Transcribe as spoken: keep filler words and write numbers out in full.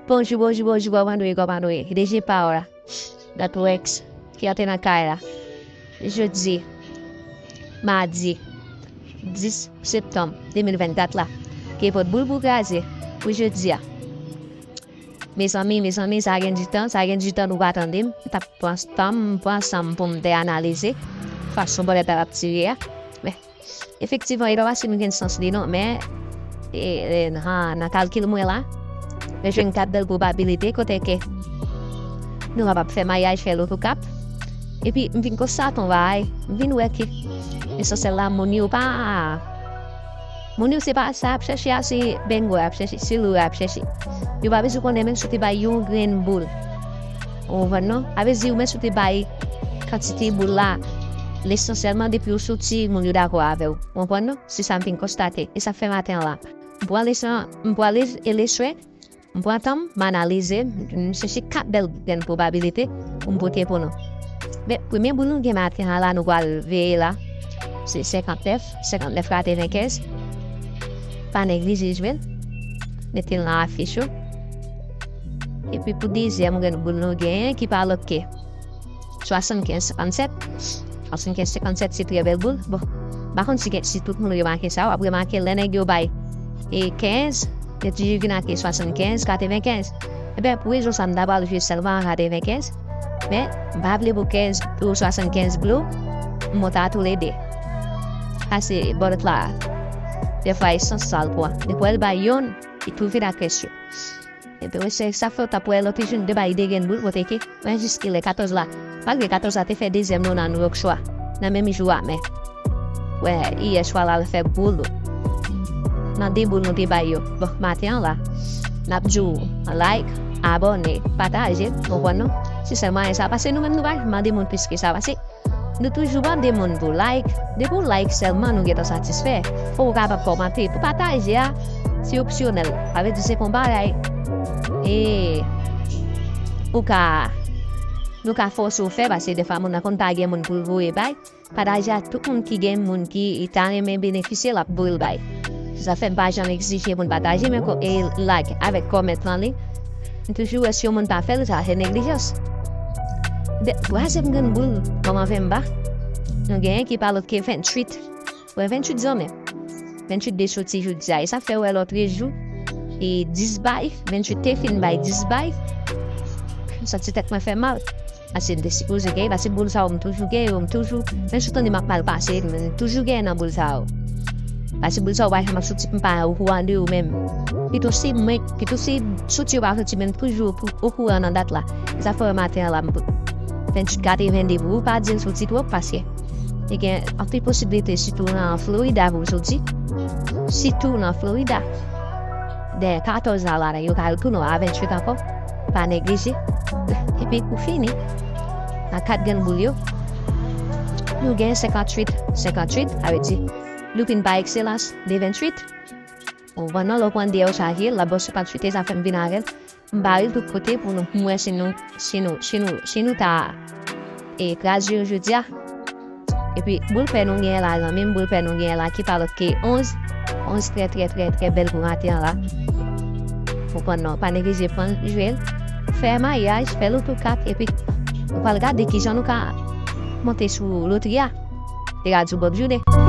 Bonjou, bonjou, bonjou, kòman nou ye, kòman nou ye? D J Power, Dot Rex, ki antre nan kay la. Jodi, madi, dis septanm de mil vennkat la, ki pot boul pou kraze pou jodi a. Mezanmi, mezanmi, sa gen ditan, sa gen ditan nou pa tande m. M t ap pran tan m, pran san m pou m te analize fason bòlèt la t ap tire a. Men, efektivman, e pa paske m gen sans li non, men e, e, nan, nan kalkil mwen la, mwen jwenn kat bèl pwobabilite kote ke nou kapab fè maryaj, fè loto kat. Epi, m vin konstate yon bagay, m vin wè ke lesansyèl la, moun yo pa, moun yo se pa sa y ap chèche a, se bengo y ap chèche, se lou y ap chèche. Yo pa bezwen konnen menm si w te bay yon grenn boul. Ou konprann non? A vle di, ou menm si w te bay kantite boul la, lesansyèlman, depi w soti, moun yo dakò avè w. Ou konprann non? Se sa m vin konstate. E sa k fè maten an la. M pran leson, m pran le, e leswe, m pran tan m, m analize, m chèche kat bèl grenn pwobabilite pou m pote pou nou. Men, premye boul nou gen maten an la, nou pral veye la, se senkantnèf, senkantnèf katrevenkenz. Pa neglije jwe l. Mete l nan afich ou. Epi pou dezyèm grenn boul nou genyen, ki pa lòt ke swasannkenz senkannsèt. Swasannkenz senkannsèt se trè bèl boul. Bon, m pa konn si gen, si tout moun remake sa, w ap remake lè nèg yo bay e kenz, yo toujou vin ak swasannkenz katrevenkenz. Ebyen, pou rezon sa, m ta pral jwe sèlman a katrevenkenz. Men, m pa vle pou kenz, pou swasannkenz blou, m monte a toulede. Pase bòlèt la, dèfwa e sans sa l pran. Depi w wè l bay yonn, li tou vin ak rès yo. Epi, wè, se sa fè w t ap wè lòt jou, m te bay de grenn boul, kote ke, men jiskilè katòz la. Malgre katòz la te fè dezyèm nou nan New York Show a, nan menm jou a, men, wè, yè swa la, l fè boul. Nan de boul nou te bay yo. Bon, maten an la, n ap di w like, abòne, pataje, konprann non? Se sèl mwayen sa, paske nou menm nou pa janm mande moun plis ke sa, paske nou toujou mande moun pou like. Depi w like sèlman, nou gentan satisfè. Fò w kapab kòmante. Pou pataje a, se opsyonèl. Sa vle di se pa yon bagay e ou ka, nou ka fòse w fè, paske defwa moun nan konn pa gen moun pou l voye bay. Pataje ak tout moun ki gen moun ki ta renmen benefisye l ap voye l bay. Se sa fè m pa janm egzije moun pataje, men ko-, e like avèk kòmantè nan li. M toujou wè si yon moun pa fè l, sa se neglijans. De, twazyèm grenn boul, manman venba. Nou genyen ki pa lòt ke venntuit. Wè, venntuit zanmi. Venntuit de soti jodi a. E sa fè wè lòt jou, e dis bay, venntuit te fin bay dis bay. M santi tèt mwen fè mal. Paske m te sipoze genyen, paske boul sa yo m toujou genyen yo, m toujou, menm si w tande m ap mal pase, m toujou genyen nan boul sa yo. Paske boul sa yo pa janm ap soti, m pa okouran de yo menm. Pito se mwen, pito se soti yo pa soti, men m toujou okouran nan dat la. E sa fè maten an la, m venntuit katrevenn de pou ou pa di l soti twòp, paske te gen anpil posiblite, sitou nan Florida, pou l soti. Sitou nan Florida. Dèyè katòz la, la, yo ka retounen a venntuit ankò. Pa neglije. Epi pou fini, nan kat grenn boul yo, nou gen senkanntuit, senkanntuit, sa vle di, loupin pa ekselans, de venntuit. Ou konprann non, lè w pran de a w chaje, l ap ba w senkanntuit, e sa fè m vin avè l. M bare l tout kote pou nou, pou m wè si nou, si nou, si nou, si nou ta, e, kraze yo jodi a. Epi, boul pè nou genyen la, zanmi m, boul pè nou genyen la, ki pa lòt ke onz. Onz trè, trè, trè, trè bèl pou maten an la. Ou konprann non, pa neglije pran l, jwe l. Fè maryaj, fè loto kat, epi nou pral gade kijan nou ka monte sou lotri a. Te ka di w bòn jounen.